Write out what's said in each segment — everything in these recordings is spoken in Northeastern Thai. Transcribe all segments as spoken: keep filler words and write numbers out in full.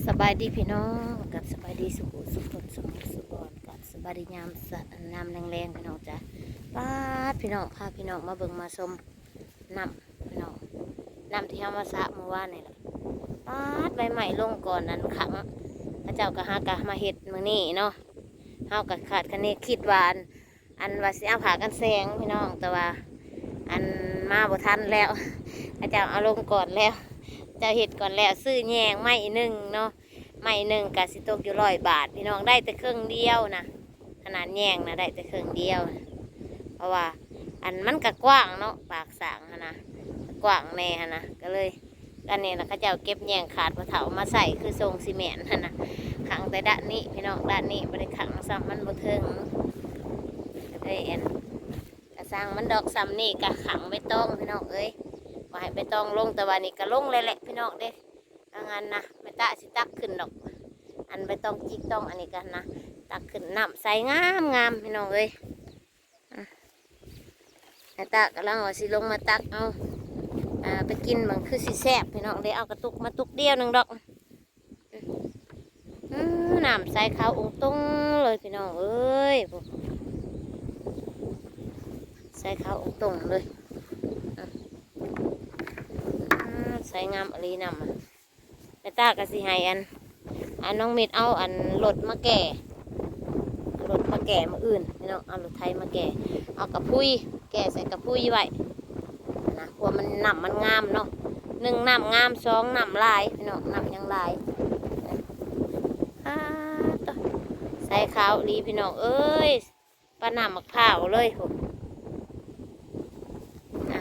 สบายดีพี่น้อง กับสบายดีสุขุสุขคนสุขสุขอน กับสบายดียามสะ ยามแลงๆพี่น้องจ้ะ ป๊าดพี่น้อง พาพี่น้องมาเบิ่งมาชมน้ำพี่น้อง น้ำที่เฮามาสระเมื่อวานนี่แหละ ป๊าด ใบไม้ลงก่อนนั้นขัง เขาเจ้าก็หากะมาเฮ็ดมื้อนี้เนาะ เฮาก็คาดคะเนคิดว่าอัน อันว่าสิเอาผ้ากันแสงพี่น้อง แต่ว่า อันมาบ่ทันแล้ว เขาเจ้าเอาลงก่อนแล้ว เจ้าเฮ็ดก่อนแล้ว ซื้อแยงไม้หนึ่งเนาะ ไม้หนึ่งก็สิตกอยู่ร้อยบาทพี่น้อง ได้แต่ครึ่งเดียวนะ ขนาดแยงนะได้แต่ครึ่งเดียวนะ เพราะว่า อันมันก็กว้างเนาะ ปากสางหั้นนะ กว้างแน่หั้นนะ ก็เลย อันนี้นะเขาเจ้าเก็บแยงขาดพอเฒ่ามาใส่คือทรงซีเมนต์หั้นนะ ขังแต่ด้านนี้พี่น้อง ด้านนี้บ่ได้ขังซ้ำ มันบ่เทิง ก็เลยอัน กะสร้างมันดอก ซ้ำนี่กะขังใบตองพี่น้องเอ้ย บ่ให้ใบตองลง แต่ว่านี่กะลงเลยแหละพี่น้องเด้ ถ้างั้นนะ แม่ตาสิตักขึ้นดอก อันใบตองจิกตองอันนี้กันนะ ตักขึ้น น้ำใสงามงามพี่น้องเอ้ย อ่ะ แม่ตากำลังว่าสิลงมาตักเอา อ่า ไปกิน มันคือสิแซ่บพี่น้อง เลยเอากระตุกมาตุกเดียวหนึ่งดอก อืม น้ำใสขาวองตงเลยพี่น้องเอ้ย ใสขาวองตงเลย อ่ะ อ่า ใสงามอีหลีน้ำอะ แม่ตาก็สิให้อัน อันน้องเม็ดเอาอันรถมาแก่ รถมาแก่มื้ออื่นพี่น้อง เอารถไถมาแก่ เอากระพุ้ย แก่ใส่กระพุ้ยไว้นะ เพราะว่ามันน้ำมันงามเนาะ หนึ่งน้ำงาม สองน้ำหลายพี่น้อง น้ำยังหลาย อ่า ตะ ใสขาวอีหลีพี่น้องเอ้ย ปานน้ำมะพร้าวเลยพุ้น อ่ะ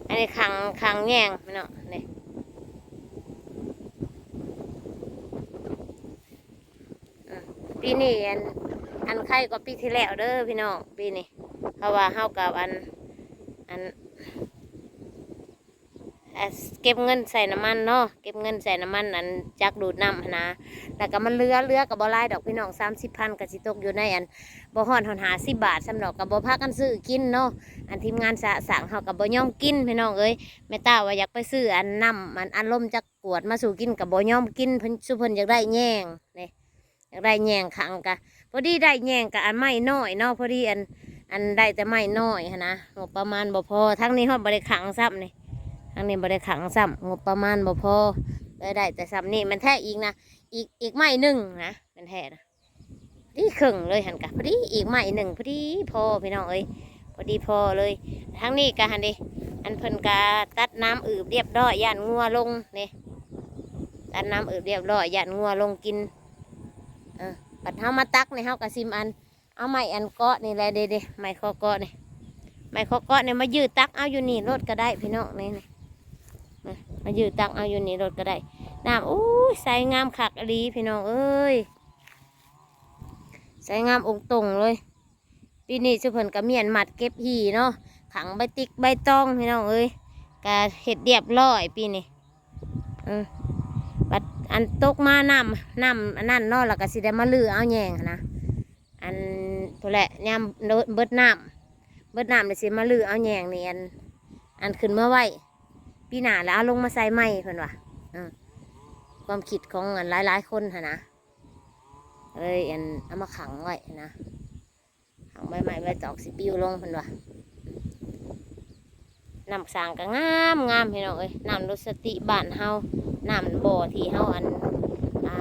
อันนี้ขัง ขังแยงพี่น้อง นี่ อืม ปีนี้อัน อันไข่กว่าปีที่แล้วเด้อพี่น้อง ปีนี้ เพราะว่าเฮากับอัน อัน อ่ะ เก็บเงินใส่น้ำมันเนาะ เก็บเงินใส่น้ำมันอันจักดูดน้ำหั้นนะ แล้วก็มันเหลือ เหลือก็บ่หลายดอกพี่น้อง สามสิบพันก็สิตกอยู่ในอัน บ่ฮอดฮอดห้าสิบบาทซ้ำดอก ก็บ่พากันซื้อกินเนาะ อันทีมงานสะสางเฮาก็บ่ยอมกินพี่น้องเอ้ย แม่ตาว่าอยากไปซื้ออันน้ำอันอารมณ์จักกวดมาสู่กินก็บ่ยอมกิน เพิ่น สู่เพิ่นอยากได้แยงนี่ อยากได้แยงขังกะ พอดีได้แยงกะอันไม้น้อยเนาะ พอดีอัน อันได้แต่ไม้น้อยหั้นนะ งบประมาณบ่พอ ทั้งนี้ฮอดบ่ได้ขังซ้ำนี่ ทั้งนี้บ่ได้ขังซ้ำ งบประมาณบ่พอ เลยได้แต่ซ้ำนี่ มันแท้อีกนะ อีก อีกไม้หนึ่งนะ มันแท้นะ พอดีครึ่งเลยหั้นกะ พอดีอีกไม้หนึ่ง พอดีพอพี่น้องเอ้ย พอดีพอเลย ทั้งนี้กะหั้นเด้ อันเพิ่นกะตัดน้ำอืบเรียบร้อย ย่านงัวลงนี่ ตัดน้ำอืบเรียบร้อย ย่านงัวลงกิน เออ บัดเฮามาตักนี่ เฮากะสิมอัน เอาไม้อันเกาะนี่แหละ เด้ๆ ไม้เคาะเกาะนี่ ไม้เคาะเกาะนี่มายืดตักเอาอยู่นี่โลดก็ได้พี่น้อง นี่ นี่ มา มายืดตักเอาอยู่นี่โลดก็ได้ น้ำ อู้ย ใสงามคักอีหลีพี่น้องเอ้ย ใสงามองตงเลย ปีนี้ซุเพิ่นก็มีอันมัดเก็บหี่เนาะ ขังใบติ๊กใบตองพี่น้องเอ้ย ก็เฮ็ดเรียบร้อยปีนี้ อืม บัดอันตกมาน้ำ น้ำอันนั้นเนาะ แล้วก็สิได้มาลื้อเอาแยงหั้นนะ อันพู้นแหละ ยามเบิดน้ำ เบิดน้ำแล้วสิมาลื้อเอาแยงนี่ อัน อันขึ้นมาไว้ ปีหน้าแล้วเอาลงมาใส่ใหม่เพิ่นว่า อืม ความคิดของอันหลายๆคนหั้นนะ เลยอันเอามาขังไว้นะ ขังใบไม้ใบตอกสิปลิวลงเพิ่นว่า น้ำสางก็งามงามพี่น้องเอ้ย น้ำรสติบ้านเฮา น้ำบ่อที่เฮาอัน อ่า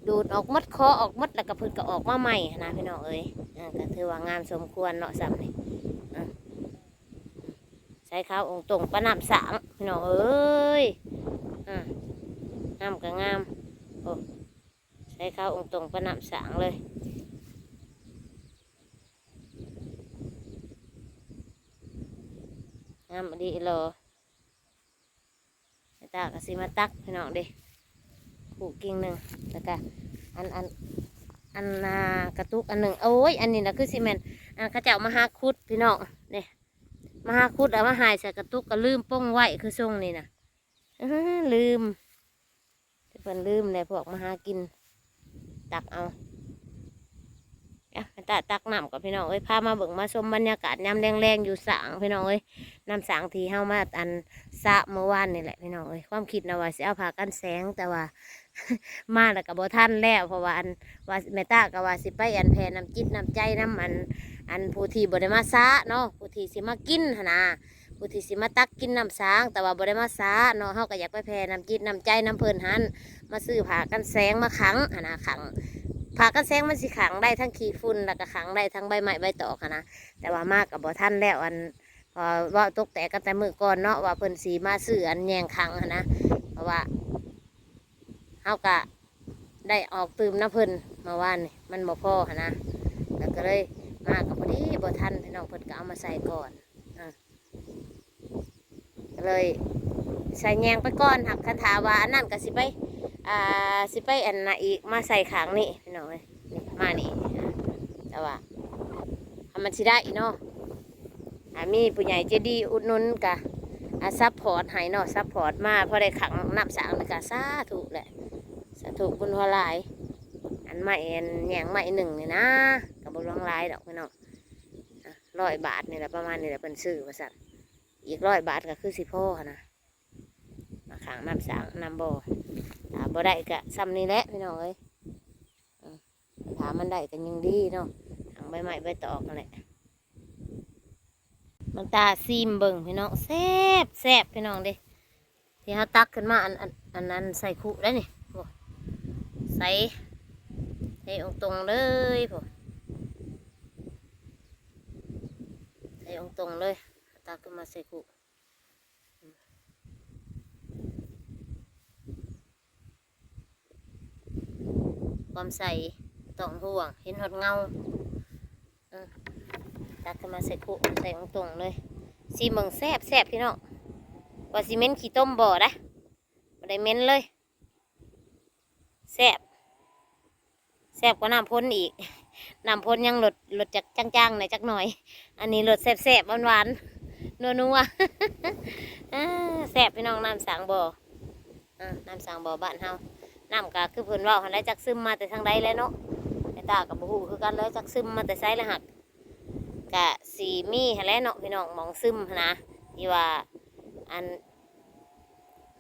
ดูดออกหมด เคาะออกหมด แล้วก็เพิ่นก็ออกมาใหม่หั้นนะพี่น้องเอ้ย อ่า ก็ถือว่างามสมควรเนาะ ซ้ำนี่ อ่า ใสขาวองตงปานน้ำสางพี่น้องเอ้ย อ่า น้ำก็งาม โอ้ ใสขาวองตงปานน้ำสางเลย งามอีหลีหรอ แม่ตาก็สิมาตักพี่น้องเด้ คู่กิ่งหนึ่ง แล้วก็อัน อัน อัน อ่า กระตุกอันหนึ่ง โอ้ย อันนี้นะคือสิแม่น อันเขาเจ้ามาหาขุดพี่น้อง นี่ มาหาขุดเอามาหายใส่กระตุกก็ลืมปงไว้คือทรงนี่นะ เออ ลืม เพิ่นลืมเลย พวกมาหากิน ตักเอา อ่ะ ตาตักน้ำกับพี่น้องเอ้ย พามาเบิ่งมาชมบรรยากาศยามแลงๆอยู่สางพี่น้องเอ้ย น้ำสางที่เฮามาอันสระเมื่อวานนี่แหละพี่น้องเอ้ย ความคิดนะว่าสิเอาผ้ากันแสง แต่ว่า มาแล้วก็บ่ทันแล้ว เพราะว่าอัน ว่าแม่ตาก็ว่าสิไปอันแผ่น้ำจิตน้ำใจนำอัน อันผู้ที่บ่ได้มาสระเนาะ ผู้ที่สิมากินหั้นนะ ผู้ที่สิมาตักกินน้ำสาง แต่ว่าบ่ได้มาสระเนาะ เฮาก็อยากไปแผ่น้ำจิตน้ำใจนำเพิ่นหั้น มาซื้อผ้ากันแสงมาขังหั้นนะ ขัง ผ้ากันแสงมันสิขังได้ทั้งขี้ฝุ่น แล้วก็ขังได้ทั้งใบไม้ใบตอกหั้นนะ แต่ว่ามาก็บ่ทันแล้ว อัน เพราะเว้าตกแตกกันแต่มื้อก่อนเนาะ ว่าเพิ่นสิมาซื้ออันแยงขังหั้นนะ เพราะว่า เฮาก็ได้ออกตื่มนำเพิ่นเมื่อวานนี่ มันบ่พอหั้นนะ แล้วก็เลยมาก็พอดีบ่ทัน พี่น้องเพิ่นก็เอามาใส่ก่อน อ่ะ ก็เลยใส่แยงไปก่อน หากคันถ้าว่าอันนั้นก็สิไป อ่า สิไปอันน่ะอีก มาใส่ข้างนี้ พี่น้องเอ้ย นี่ มานี่ แต่ว่า ถ้ามันสิได้เนาะ อ่า มีผู้ใหญ่ใจดีอุดหนุนกะ อ่า ซัพพอร์ตให้เนาะ ซัพพอร์ตมา พอได้ขังน้ำสางนี่กะสาธุแหละ สาธุบุญหัวหลาย อันไม้อันแยงไม้หนึ่งนี่นะ ก็บ่หลวงหลายดอกพี่น้อง อ่ะ ร้อยบาทนี่แหละ ประมาณนี้แหละ เพิ่นซื้อว่าซั่น อีกร้อยบาทก็คือสิพอหั้นนะ มาขังน้ำสางนำบ่ ถ้าบ่ได้ก็ส่ำนี่แหละพี่น้องเอ้ย อืม ถ้ามันได้ก็ยังดีเนาะ ขังใบไม้ใบตอกนั่นแหละ มันตาซีมเบิ่งพี่น้อง แซ่บ แซ่บพี่น้องเด้ ที่เฮาตักขึ้นมาอัน อัน อันนั้นใส่คุได้นี่ โอ้ ใส่ ใส่องตรงเลย โอ้ ใส่องตรงเลย ตักขึ้นมาใส่คุ ความใส ต้องห่วง เห็นฮอดเงา อืม ตักขึ้นมาใส่คุ ใส่องตรงเลย ซีมเบิ่ง แซ่บ แซ่บพี่น้อง ว่าสิเหม็นขี้ต้มบ่ได้ บ่ได้เหม็นเลย แซ่บ แซ่บกว่าน้ำพ่นอีก น้ำพ่นยังรส รสจักจางๆ หน่อยจักหน่อย อันนี้รสแซ่บๆ หวานๆ นัวๆ อ่า แซ่บพี่น้อง น้ำสางบ่อ อ่า น้ำสางบ่อบ้านเฮา น้ำก็คือเพิ่นเว้าหั้นแหละ จักซึมมาแต่ทางใดแล้วเนาะ แม่ตาก็บ่ฮู้คือกันเลย จักซึมมาแต่ไสแล้ว หัก กะสิมีหั้นแหละเนาะพี่น้อง หม่องซึมหั้นนะ ที่ว่า อัน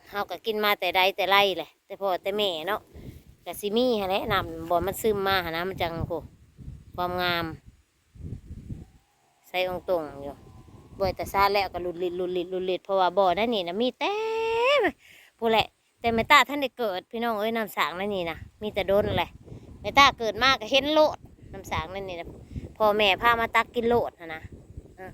เฮาก็กินมาแต่ใดแต่ไรแหละ แต่พ่อแต่แม่เนาะ กะสิมีหั้นแหละ น้ำบ่อมันซึมมาหั้นนะ มันจัง โอ้ ความงาม ใส่องตรงอยู่ บ่อยแต่ซาแล้วก็หลุดหลิดหลุดหลิดหลุดหลิด เพราะว่าบ่อนั่นนี่นะมีแต่ พู้นแหละ แต่แม่ตาทันได้เกิด พี่น้องเอ้ย น้ำสางนั่นนี่นะ มีแต่โดนแหละ แม่ตาเกิดมาก็เห็นโลด น้ำสางนั่นนี่นะ พ่อแม่พามาตักกินโลดหั้นนะ อ่ะ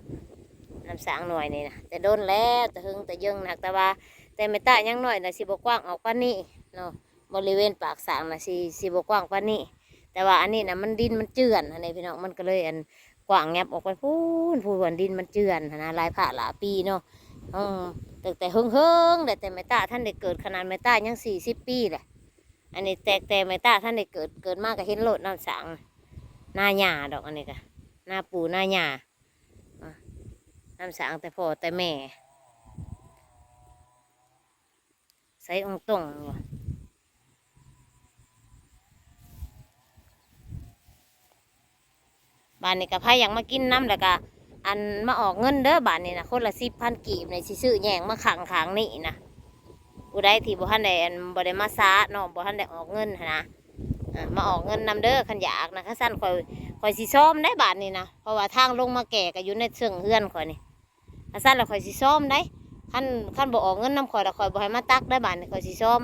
น้ำสางหน่วยนี่นะ แต่โดนแล้ว แต่หึงแต่เยิงหนัก แต่ว่า แต่แม่ตายังน้อยนะ สิบ่กว้างออกปานนี้เนาะ บริเวณปากสางนะ สิ สิบ่กว้างปานนี้ แต่ว่าอันนี้นะ มันดินมันเจือนหั้นนี่พี่น้อง มันก็เลยอัน กว้างแงบออกไปพู้น พู้น ดินมันเจือนหั้นนะ หลายพาหลายปีเนาะ อืม ตั้งแต่เฮิงๆ แต่ แต่แม่ตาทันได้เกิด ขนาดแม่ตายังสี่สิบปีแหละ อันนี้แต่ แต่แม่ตาทันได้เกิด เกิดมาก็เห็นโลดน้ำสาง นาหญ้าดอก อันนี้ก็ นาปู่นาหญ้า อ่ะ น้ำสางแต่พ่อแต่แม่ ใส่องตรงอยู่ บาดนี้ก็ไผอยากมากินนำ แล้วก็ อันมาออกเงินเด้อ บาดนี้นะ คนละสิบพันกีบนี่ สิซื้อแยงมาขังๆ นี่นะ ผู้ใดที่บ่ทันได้ อัน บ่ได้มาสระเนาะ บ่ทันได้ออกเงินหั้นนะ อ่ะ มาออกเงินนำเด้อ คันอยากนะ คันซั่นข่อย ข่อยสิซ่อมได้บาดนี้นะ เพราะว่าทางลงมาแก่ก็อยู่ในเชิงเฮือนข่อยนี่ คันซั่นแล้วข่อยสิซ่อมได้ คัน คันบ่ออกเงินนำข่อยแล้วข่อยบ่ให้มาตักได้บาดนี้ ข่อยสิซ่อม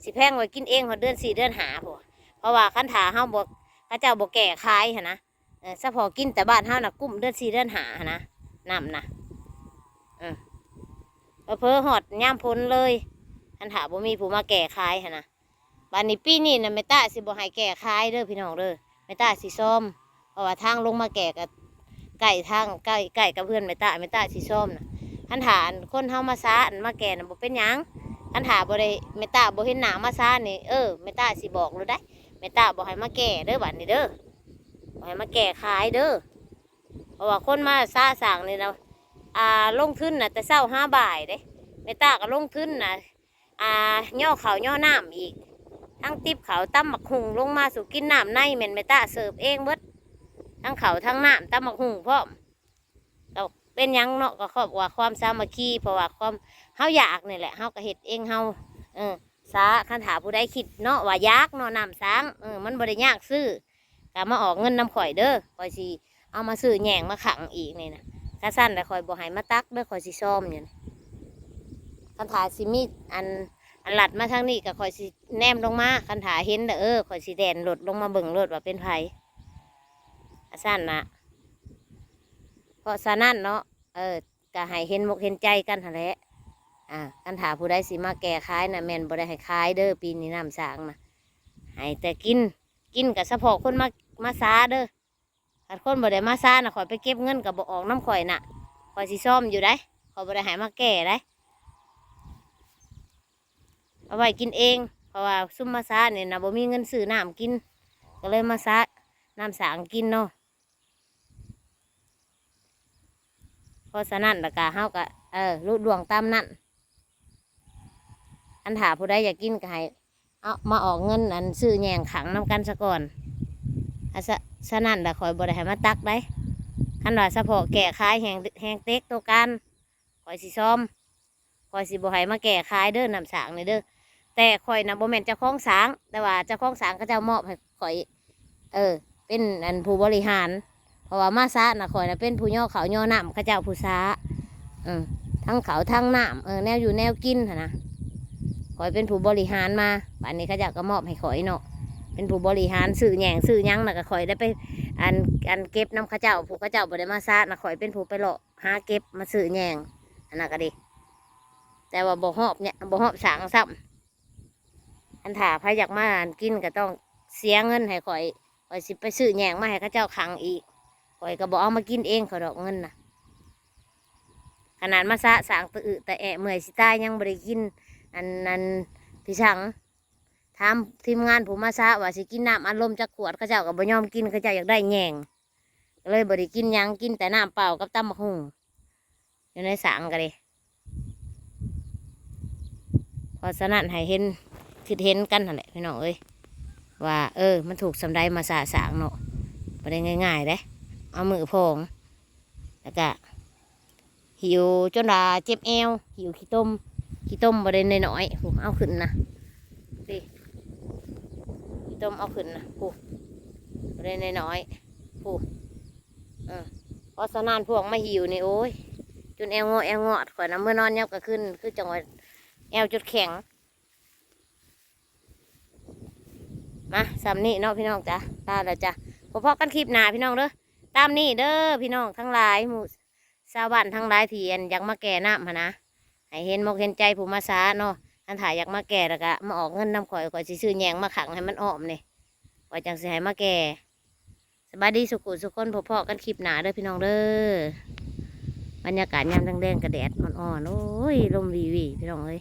สิแพงไว้กินเองฮอดเดือนสี่เดือนห้าพู้น เพราะว่าคันถ้าเฮาบ่ เขาเจ้าบ่แก่ขายหั้นนะ เออ เฉพาะกินแต่บ้านเฮานะ กุ้มเดือนสี่เดือนห้าหั้นนะ น้ำนะ เออ เผลอๆ ฮอดยามฝนเลย คันถ้าบ่มีผู้มาแก่ขายหั้นนะ บาดนี้ปีนี้นะ แม่ตาสิบ่ให้แก่ขายเด้อพี่น้องเด้อ แม่ตาสิซ่อม เพราะว่าทางลงมาแก่ก็ใกล้ทาง ใกล้ ใกล้กับเฮือนแม่ตา แม่ตาสิซ่อมนะ คันถ้าอันคนเฮามาสระ อันมาแก่นะ บ่เป็นหยัง คันถ้าบ่ได้ แม่ตาบ่เห็นหน้ามาสระนี่ เออ แม่ตาสิบอกโลดได้ แม่ตาบ่ให้มาแก่เด้อบาดนี้เด้อ บ่ให้มาแก่ขายเด้อ เพราะว่าคนมาสระสางนี่นะ อ่า ลงทุนนะแต่เช้าหาบ่ายเด้ แม่ตาก็ลงทุนนะ อ่า ย่อข้าวย่อน้ำอีก ทั้งติบข้าว ตำบักหุ่ง ลงมาสู่กิน น้ำในแม่นแม่ตาเสิร์ฟเองเบิด ทั้งข้าวทั้งน้ำ ตำบักหุ่งพร้อม ก็เป็นหยังเนาะ ก็ครอบครัวความสามัคคี เพราะว่าความ เฮาอยากนี่แหละ เฮาก็เฮ็ดเองเฮา เออ สา คันถ้าผู้ใดคิดเนาะว่าอยากเนาะน้ำสาง เออ มันบ่ได้ยากซื้อ ก็มาออกเงินนำข่อยเด้อ ข่อยสิเอามาซื้อแยงมาขังอีกนี่นะ คันซั่นแล้วข่อยบ่ให้มาตักเด้อ ข่อยสิซ่อมอยู่นี่ คันถ้าสิมีอัน อันลัดมาทางนี้ก็ข่อยสิแนมลงมา คันถ้าเห็นแล้ว เออ ข่อยสิแล่นรถลงมาเบิ่งโลดว่าเป็นไผ คันซั่นนะ เพราะฉะนั้นเนาะ เออ ก็ให้เห็นมกเห็นใจกันหั้นแหละ อ่า คันถ้าผู้ใดสิมาแก้ขายน่ะ แม่นบ่ได้ให้ขายเด้อ ปีนี้น้ำสางน่ะ ให้แต่กิน กินก็เฉพาะคนมา มาสาเด้อ คันคนบ่ได้มาสาน่ะ ข่อยไปเก็บเงินก็บ่ออกนำข่อยน่ะ ข่อยสิซ่อมอยู่ได๋ ข่อยบ่ได้ให้มาแก้ได๋ เอาไว้กินเอง เพราะว่าซุมมาสานี่น่ะ บ่มีเงินซื้อน้ำกิน ก็เลยมาสาน้ำสางกินเนาะ เพราะฉะนั้นแล้วก็เฮาก็ เออ ลุล่วงตามนั้น คันถ้าผู้ใดอยากกินก็ให้เอามาออกเงินอันซื้อแยงขังนำกันซะก่อน อ่ะ ฉะ- ฉะนั้นล่ะข่อยบ่ได้ให้มาตักได๋ คันว่าเฉพาะแก้ขายแฮง แฮงเต็กโตกัน ข่อยสิซ่อม ข่อยสิบ่ให้มาแก้ขายเด้อน้ำสางนี่เด้อ แต่ข่อยน่ะบ่แม่นเจ้าของสาง แต่ว่าเจ้าของสางเขาเจ้ามอบให้ข่อย เออ เป็นอันผู้บริหาร เพราะว่ามาสาน่ะข่อยน่ะเป็นผู้ย่อข้าวย่อน้ำเขาเจ้าผู้สา เออ ทั้งข้าวทั้งน้ำ เออ แนวอยู่แนวกินหั้นนะ ข่อยเป็นผู้บริหารมา บัดนี้เขาเจ้าก็มอบให้ข่อยเนาะ เป็นผู้บริหารซื้อแยงซื้อหยังน่ะก็ข่อยได้ไป อัน อันเก็บนำเขาเจ้า ผู้เขาเจ้าบ่ได้มาสาน่ะ ข่อยเป็นผู้ไปเลาะหาเก็บมาซื้อแยง อันนั้นก็ดี แต่ว่าบ่ฮอบเนี่ย บ่ฮอบสางซ้ำ คันถ้าไผอยากมากินก็ต้องเสียเงินให้ข่อย ข่อยสิไปซื้อแยงมาให้เขาเจ้าขังอีก ข่อยก็บ่เอามากินเองเขาดอกเงินน่ะ ขนาดมาสะสางตะอึตะแอะเมื่อยสิตายยังบ่ได้กิน อัน อัน พี่สัง ถามทีมงานผู้มาสะว่าสิกินน้ำอัดลมจักขวด เขาเจ้าก็บ่ยอมกิน เขาเจ้าอยากได้แยง ก็เลยบ่ได้กินหยัง กินแต่น้ำเปล่ากับตำบักหุ่ง อยู่ในสางก็ดี เพราะฉะนั้นให้เห็น คิดเห็นกันหั้นแหละพี่น้องเอ้ย ว่า เออ มันถูกส่ำใดมาสะสางเนาะ บ่ได้ง่ายๆเด้ เอามือพอง แล้วก็หิวจนว่าเจ็บแอว หิวขี้ตม ขี้ตมบ่ได้น้อยๆ ผู้ เอาขึ้นนะ ดิ ขี้ตมเอาขึ้นนะ ผู้ บ่ได้น้อยๆ ผู้ เออ เพราะฉะนั้นพวกมาหิวนี่ โอ้ย จนแอวงอแอวงอด ข่อยนะ เมื่อนอนยามกลางคืน คือจังหวะแอวจนแข็ง มา ส่ำนี้เนาะพี่น้องจ้ะ ลาแล้วจ้ะ พบกันคลิปหน้าพี่น้องเด้อ ตามนี้เด้อพี่น้องทั้งหลาย หมู่ชาวบ้านทั้งหลายที่อันอยากมาแก่น้ำหั้นนะ ให้เห็นมกเห็นใจผู้มาสาเนาะ คันถ้าอยากมาแก่แล้วก็มาออกเงินนำข่อย ข่อยสิซื้อแยงมาขังให้มันอ้อมนี่ ข่อยจังสิให้มาแก่ สบายดีสุขุสุคน พบกันคลิปหน้าเด้อพี่น้องเด้อ บรรยากาศยามแลงๆกะแดดอ่อนๆ โอ้ย ลมวีวีพี่น้องเอ้ย